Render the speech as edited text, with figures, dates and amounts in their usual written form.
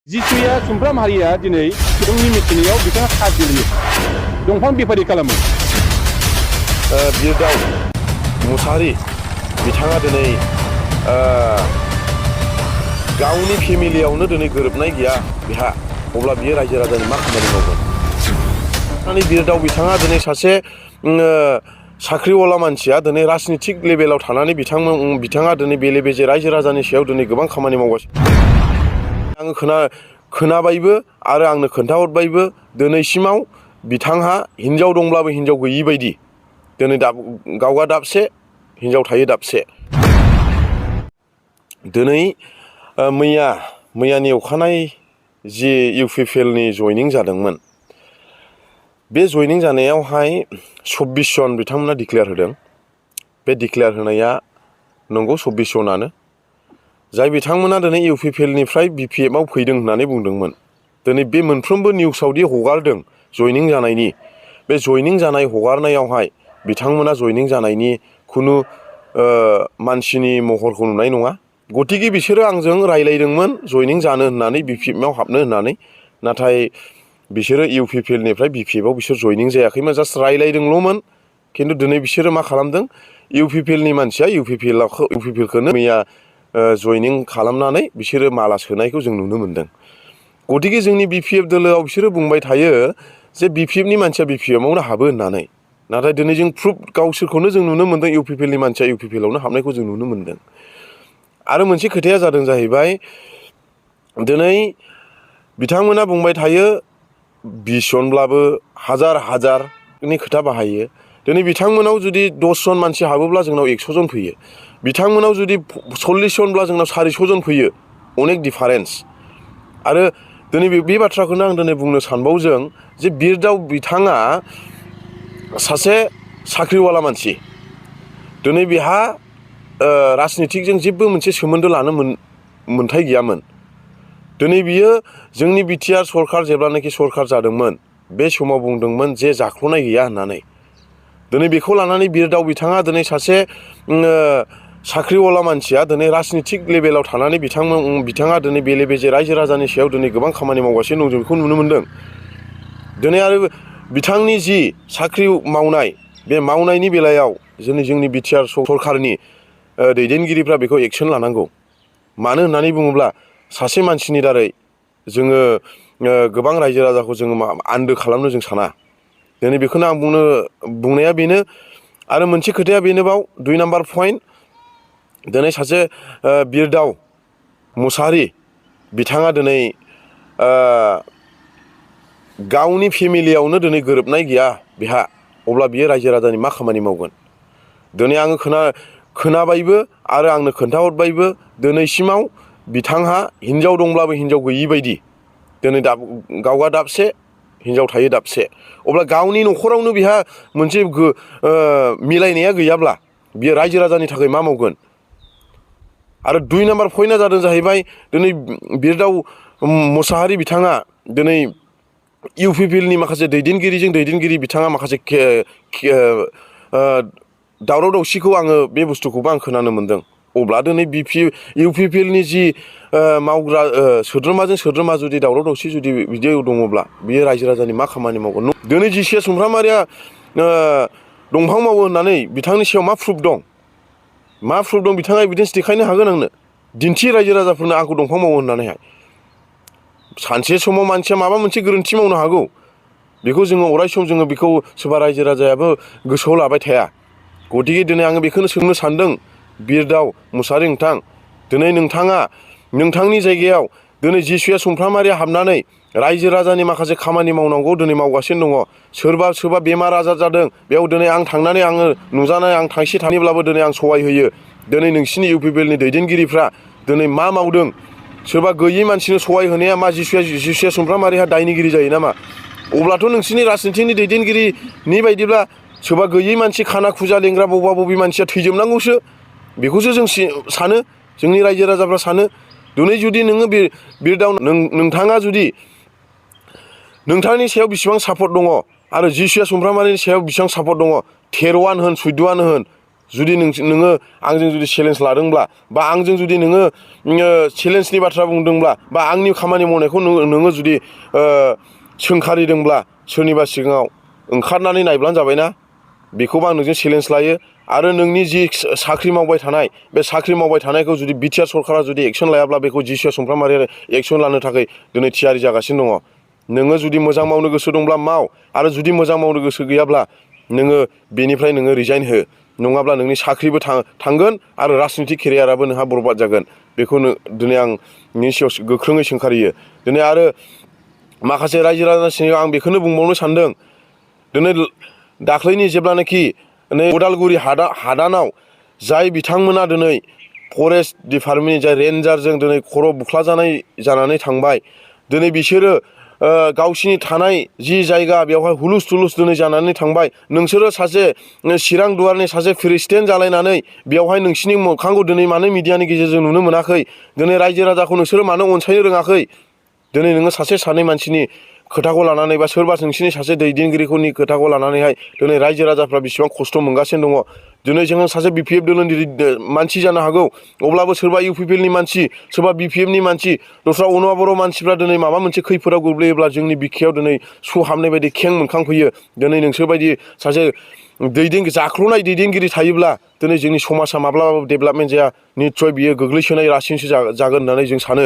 जिसुया सुमफ्राम हारिया दिनै सुबुंनि मिथिनायाव बिथाङा साजियो दंफां बेफारि खालामो। बिरदाव मुसाहारि बिथाङा दिनै गावनि फेमिलियावनो दिनै गोरोबनाय गैया बिहा, अब्ला बियो रायजो राजानि मा खामानि मावगोन? बिरदाव बिथाङा दिनै सासे साख्रिवाला मानसिया दिनै राजनितिक लेभेलाव थानानै बिथाङा दिनै बेले बेजे रायजो राजानि सायाव दिनै गोबां खामानि मावगासिनो। आङो खोनाबायबो आरो आंनो खोन्थाहरबायबो दिनैसिमाव बिथांहा हिनजाव दंब्लाबो हिनजाव गैयि बायदि दिनै गावहा दाबसे हिनजाव थायो दाबसे। दिनै मैयानि अखानाय जि UPPL नि जयनिं जादोंमोन, बे जयनिं जानायावहाय 24 जन बिथांमोना डिक्लेयार होदों। बे डिक्लेयार होनाया नंगौ 24 जनानो, जाय बिथांमोना दिनै UPPL निफ्राय BPF आव फैदों होननानै बुंदोंमोन। दिनै बे मोनफ्रोमबो निउसावदि हगारदों जयनिं जानायनि, बे जयनिं जानाय हगारनायावहाय बिथांमोना जयनिं जानायनि खुनु मानसिनि महरखौ नुनाय नङा। गतिके बिसोरो आंजों रायलायदोंमोन जयनिं जानो होननानै, BPF आव हाबनो होननानै, नाथाय बिसोरो UPPL निफ्राय BPF आव बिसोर जयनिं जायाखैमोन, जास्ट रायलायदोंल'मोन। खिन्थु दिनै बिसोरो मा खालामदों, UPPL नि मानसिया UPPL खौनो मैया जयनिं खालामनानै बिसोरो माला सोनायखौ जों नुनो मोन्दों। गतिके जोंनि BPF दोलोआव बिसोरो बुंबाय थायो जे BPF नि मानसिया BPF आवनो हाबो होननानै, नाथाय दिनै जों प्रुफ गावसोरखौनो जों नुनो मोन्दों UPPL नि मानसिया UPPL आवनो हाबनायखौ जों नुनो मोन्दों। आरो मोनसे खोथाया जादों जाहैबाय, दिनै बिथांमोना बुंबाय थायो 20 जनब्लाबो हाजारनि खोथा बाहायो। दिनै बिथांमोनाव जुदि 10 जन मानसि हाबोब्ला जोंनाव 100 जन फैयो, बिथांमोनाव जुदि 40 जनब्ला जोंनाव 400 जन फैयो, अनेक डिफारेन्स। आरो दिनै बे बाथ्राखौनो आं दिनै बुंनो सानबावदों जे बिरदाव बिथाङा सासे साख्रिवाला मानसि, दिनै बेहा राजनितिकजों जेबो मोनसे सोमोन्दो लानो मोन्थाय गैयामोन। दिनै बियो जोंनि BTR सरखार जेब्लानाखि सरखार जादोंमोन, बे समाव बुंदोंमोन जे जाख्ल'नाय गैया होननानै। दिनै बेखौ लानानै बिरदाव बिथाङा दिनै सासे साख्रिवाला मानसिया दिनै राजनितिक लेभेलाव थानानै बिथाङा दिनै बेले बेजे रायजो राजानि सायाव दिनै गोबां खामानि मावगासिनो दं, जों बेखौ नुनो मोन्दों। दिनै आरो बिथांनि जि साख्रि मावनाय, बे मावनायनि बेलायाव जोंनि BTR सरखारनि दैदेनगिरिफ्रा बेखौ एक्सन लानांगौ। मानो होननानै बुङोब्ला सासे मानसिनि दारै जोङो गोबां रायजो राजाखौ जोङो आन्दो खालामनो जों साना। दिनै बेखौनो आं बुंनाया बेनो। आरो मोनसे खोथाया बेनोबाव 2 नाम्बार पइन्ट, दिनै सासे बिरदाव मुसाहारि बिथाङा दिनै गावनि फेमिलियावनो दिनै गोरोबनाय गैया बिहा, अब्ला बियो रायजो राजानि मा खामानि मावगोन? दिनै आङो खोनाबायबो आरो आंनो खोन्थाहरबायबो दिनैसिमाव बिथांहा हिनजाव दंब्लाबो हिनजाव गैयि बायदि दिनै गावहा दाबसे हिनजाव थायो दाबसे। अब्ला गावनि न'खरावनो बिहा मोनसे मिलायनाया गैयाब्ला बियो रायजो राजानि थाखाय मा मावगोन? आरो 2 नाम्बार पइन्टआ जादों जाहैबाय, दिनै बिरदाव मुसाहारि बिथाङा दिनै UPPL नि माखासे दैदेनगिरि बिथाङा माखासे दावराव दावसिखौ आङो बे बुस्थुखौबो आं खोनानो मोन्दों। अब्ला दिनै UPPL नि जि मावग्रा सोद्रोमाजों सोद्रोमा जुदि दावराव दावसि जुदि बिदि दङब्ला बियो रायजो राजानि मा खामानि मावगोन? दिनै जिसिया सुमफ्रामारिया दंफां मावो होननानै बिथांनि सायाव मा प्रुफ दं? मा प्रुफ दं? बिथाङा एभिडेन्स देखायनो हागोन आंनो। दिन्थि रायजो राजाफोरनो आंखौ दंफां मावो होननानैहाय। सानसे समाव मानसिया माबा मोनसे गोरोन्थि मावनो हागौ, बेखौ जोङो अरायसम जोङो बेखौ सोरबा रायजो राजायाबो गोसोआव लाबाय थाया। गतिके दिनै आङो बेखौनो सोंनो सानदों, बिरदाव मुसाहारि नोंथां, दिनै नोंथांनि जायगायाव दिनै जिसुया सुमफ्रामारिया हाबनानै रायजो राजानि माखासे खामानि मावनांगौ दिनै मावगासिनो दङ। सोरबा बेमार आजार जादों, बेयाव दिनै आं थांनानै आङो नुजानाय आं थांसे थाङैब्लाबो दिनै आं सहाय होयो। दिनै नोंसिनि UPPL नि दैदेनगिरिफ्रा दिनै मा मावदों? सोरबा गैयै मानसिनो सहाय होनाया मा जिसुया सुमफ्रामारिहा दायनिगिरि जायो नामा? अब्लाथ' नोंसिनि राजनितिनि दैदेनगिरिनि बायदिब्ला सोरबा गैयै मानसि खाना खुजा लेंग्रा बबे मानसिया थैजोबनांगौसो, बेखौसो जों सानो, जोंनि रायजो राजाफ्रा सानो। दिनै जुदि नोङो बिरदाव नोंथाङा जुदि नोंथांनि सायाव बेसेबां सापर्ट दङ आरो जिसुया सुमफ्रामारिनि सायाव बेसेबां सापर्ट दङ, 13 होन 14 होन, जुदि नोङो आंजों जुदि चेलेन्ज लादोंब्ला बा आंजों जुदि नोङो चेलेन्जनि बाथ्रा बुंदोंब्ला बा आंनि खामानि मावनायखौ नोङो जुदि सोंखारिदोंब्ला सोरनिबा सिगाङाव ओंखारनानै नायब्लानो जाबायना बेखौबो आं नोंजों चेलेन्ज लायो आरो नोंनि जि साख्रि मावबाय थानाय बे साख्रि मावबाय थानायखौ जुदि बिटिआर सरकारा जुदि एक्सन लायाब्ला बेखौ जिसुआ सुमफ्रामारिया एक्सन लानो थाखाय दिनै थियारि जागासिनो दङ नोङो जुदि मोजां मावनो गोसो दंब्ला माव आरो जुदि मोजां मावनो गोसो गैयाब्ला नोङो बेनिफ्राय नोङो रिजाइन हो नङाब्ला नोंनि साख्रिबो थांगोन आरो राजनितिक केरियाराबो नोंहा बरबाद जागोन बेखौ दिनै आं नोंनि सायाव गोख्रोङै सोंखारियो दिनै आरो माखासे रायजो राजानि सिगाङाव आं बेखौनो बुंबावनो सानदों दिनै दाख्लैनि जेब्लानाखि नै उदालगुरि हादानाव जाय बिथांमोना दिनै फरेस्ट डिपार्टमेन्टनि जाय रेन्जारजों दिनै खर' बुख्लाजानाय जानानै थांबाय दिनै बिसोरो गावसिनि थानाय जि जायगा बेवहाय हुलुस थुलुस दिनै जानानै थांबाय नोंसोरो सासे चिरां दुवारनि सासे प्रेसिडेन्ट जालायनानै बेवहाय नोंसिनि मोखांखौ दिनै मानो मिडियानि गेजेरजों नुनो मोनाखै दिनै रायजो राजाखौ नोंसोरो मानो अनसायनो रोङाखै दिनै नोङो सासे सानै मानसिनि खोथाखौ लानानै बा सोरबा नोंसिनि सासे दैदेनगिरिफोरनि खोथाखौ लानानैहाय दिनै रायजो राजाफ्रा बेसेबां खस्थ' मोनगासिनो दङ दिनै जोङो सासे बिपिएफ दोलोनि मानसि जानो हागौ अब्लाबो सोरबा इउपिपिएलनि मानसि सोरबा बिपिएफनि मानसि दस्रा अनुवा बर' मानसिफ्रा दिनै माबा मोनसे खैफोदाव गोग्लैयोब्ला जोंनि बिखायाव दिनै सुहाबनाय बायदि खें मोनखांफैयो दिनै नोंसोरबायदि सासे जाख्ल'नाय दैदेनगिरि थायोब्ला दिनै जोंनि समाजा माब्लाबाबो डेभेलपमेन्ट जाया निस्सय बियो गोग्लैसोनाय रासिनसो जागोन होननानै जों सानो